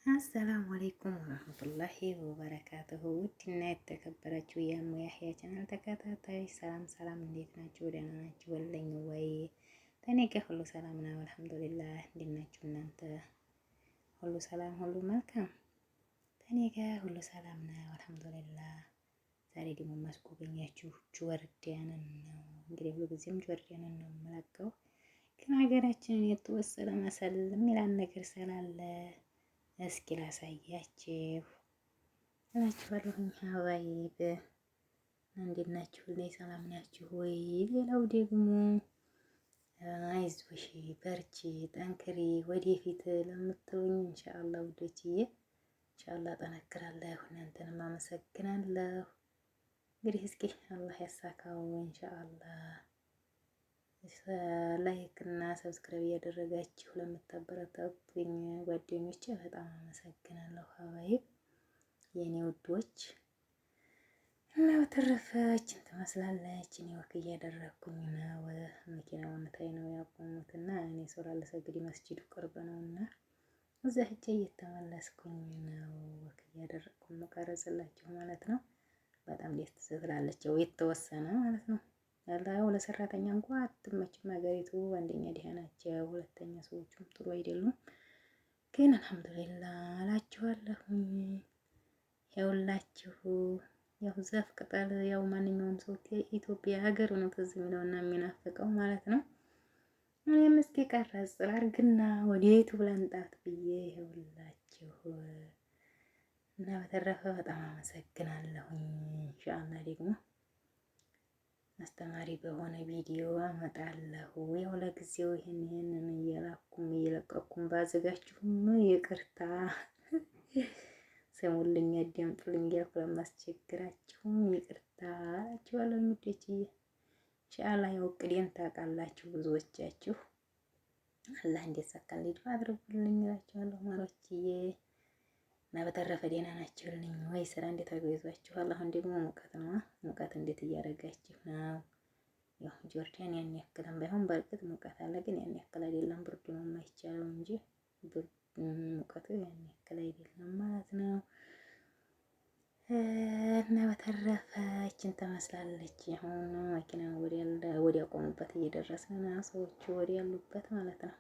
السلام عليكم ورحمة الله وبركاته። ውድና የተከበራችሁ የእሙ ያህያ ቻናል ተከታታይ ሰላም ሰላም፣ እንዴት ናችሁ? ደህና ናችሁ ወለኝ ወይ? ከእኔ ጋር ሁሉ ሰላም ነው الحمد لله። እንዴት ናችሁ እናንተ? ሁሉ ሰላም፣ ሁሉ መልካም። ከእኔ ጋር ሁሉ ሰላም ነው الحمد لله። ዛሬ ደግሞ የማስጎበኛችሁ ጆርዳንን ነው። እንግዲህ ሁሉ ጊዜም ጆርዳንን ነው የምለቀው፣ ግን ሀገራችንን የተወሰነ መሰል የሚላን ነገር ስላለ እስኪ ላሳያችሁ እላችኋለሁኝ። حبايب እንዴት ናችሁ? ላይ ሰላም ናችሁ ወይ? ሌላው ደግሞ አይዞሽ፣ በርቺ፣ ጠንክሪ ወደፊት ለምትሉኝ إن شاء الله ውዶችዬ፣ إن شاء الله ጠነክራለሁ። እናንተንም አመሰግናለሁ። እንግዲህ እስኪ አላህ ያሳካው إن شاء الله። Like እና subscribe እያደረጋችሁ ለምታበረታቱኝ ጓደኞቼ በጣም አመሰግናለሁ። حبايب የኔ ውዶች እና በተረፈችን ትመስላለች። እኔ walk እያደረግኩኝ ነው። መኪናውን ታይ ነው ያቆሙት እና እኔ ሶላ ልሰግድ መስጂዱ ቅርብ ነው እና እዛ ሂጄ እየተመለስኩኝ ነው። Walk እያደረግኩ መቀረጽላችሁ ማለት ነው። በጣም ደስ ትላለች። የተወሰነ ማለት ነው። ያው ለሰራተኛ እንኳ አትመችም ሀገሪቱ። አንደኛ ድሃ ናቸው፣ ሁለተኛ ሰዎቹም ጥሩ አይደሉም። ግን الحمد لله እላችኋለሁኝ። ያውላችሁ ያው ዛፍ ቅጠል ያው ማንኛውም ሰው ኢትዮጵያ ሀገር ነው ትዝ የሚለውና የሚናፍቀው ማለት ነው። እኔም እስኪ ቀረጽ ላድርግና ወደ ዩቲዩብ ላምጣት ብዬ ይኸውላችሁ እና በተረፈ በጣም አመሰግናለሁኝ። إن شاء الله ደግሞ አስተማሪ በሆነ ቪዲዮ አመጣለሁ። ያው ለጊዜው ይህን ይህንን እየላኩም እየለቀኩም ባዘጋችሁም ይቅርታ ስሙልኝ፣ አዳምጡልኝ እያልኩ ለማስቸግራችሁም ይቅርታ እላችኋለሁ። ውዶችዬ إن شاء الله ያው እቅዴን ታውቃላችሁ ብዙዎቻችሁ። አላህ እንዲያሳካልኝ ዱአ አድርጉልኝ እላችኋለሁ ማሮችዬ። እና በተረፈ ደህና ናችሁልኝ ወይ? ስራ እንዴት አግዟችኋል? አሁን ደግሞ ሙቀት ነው። ሙቀት እንዴት እያደረጋችሁ ነው? ያው ጆርዳን ያን ያክልም ባይሆን በእርግጥ ሙቀት አለ፣ ግን ያን ያክል አይደለም። ብርዱ ነው የማይቻለው እንጂ ሙቀቱ ያን ያክል አይደለም ማለት ነው። እና በተረፈ ይችን ትመስላለች። አሁን መኪና ወደ ያቆሙበት እየደረስን ነው፣ ሰዎቹ ወደ ያሉበት ማለት ነው።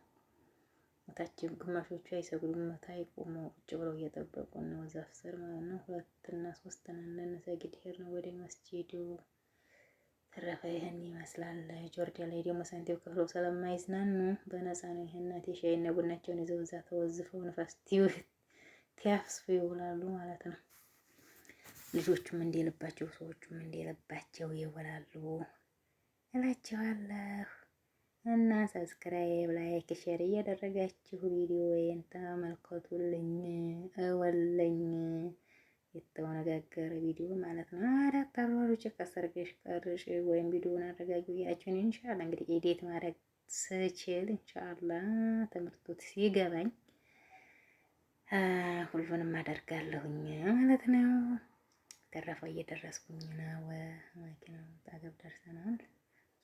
ታች ግማሾቹ አይሰግዱም። ታይ ቆመው ቁጭ ብለው እየጠበቁ ነው፣ ዛፍ ስር ማለት ነው። ሁለት እና ሶስት ነን እንሰግድ ሄድ ነው ወደ መስጂዱ። ተረፈ ይህን ይመስላል። ጆርዳን ላይ ደግሞ ሳንቲም ከፍለው ስለማይዝናኑ በነፃ ነው። ይህን እናቴ ሻይና ቡናቸውን ይዘው እዛ ተወዝፈው ንፋስ ቲያፍሱ ይውላሉ ማለት ነው። ልጆቹም እንደልባቸው ሰዎቹም እንደልባቸው ይውላሉ እላቸዋለሁ። እና subscribe፣ like፣ share እያደረጋችሁ ቪዲዮዬን ተመልከቱልኝ። እወለኝ የተነጋገረ ቪዲዮ ማለት ነው። አራት አሯሩጭ ከሰርገሽ ቀርሽ ወይም ቪዲዮውን አረጋጊው እያላችሁን إن شاء الله እንግዲህ edit ማድረግ ስችል إن شاء الله ትምህርቱ ሲገባኝ ሁሉንም አደርጋለሁኝ ማለት ነው። ተረፈው እየደረስኩኝ ነው። መኪናው አጠገብ ደርሰናል።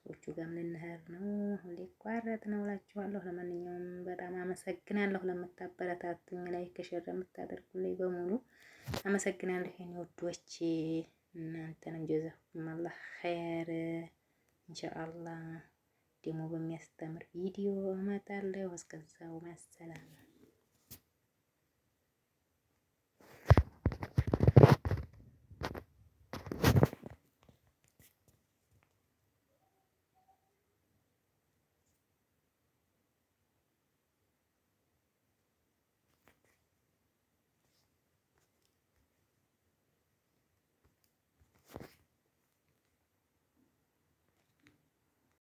ሰዎቹ ጋርም ልንሄድ ነው። አሁን ሊቋረጥ ነው እላችኋለሁ። ለማንኛውም በጣም አመሰግናለሁ ለምታበረታቱኝ፣ like share ለምታደርጉልኝ በሙሉ አመሰግናለሁ። የኔ ውዶች እናንተንም جزاكم الله خير። إن شاء الله ደግሞ በሚያስተምር ቪዲዮ እመጣለሁ። እስከዛው مع السلامة።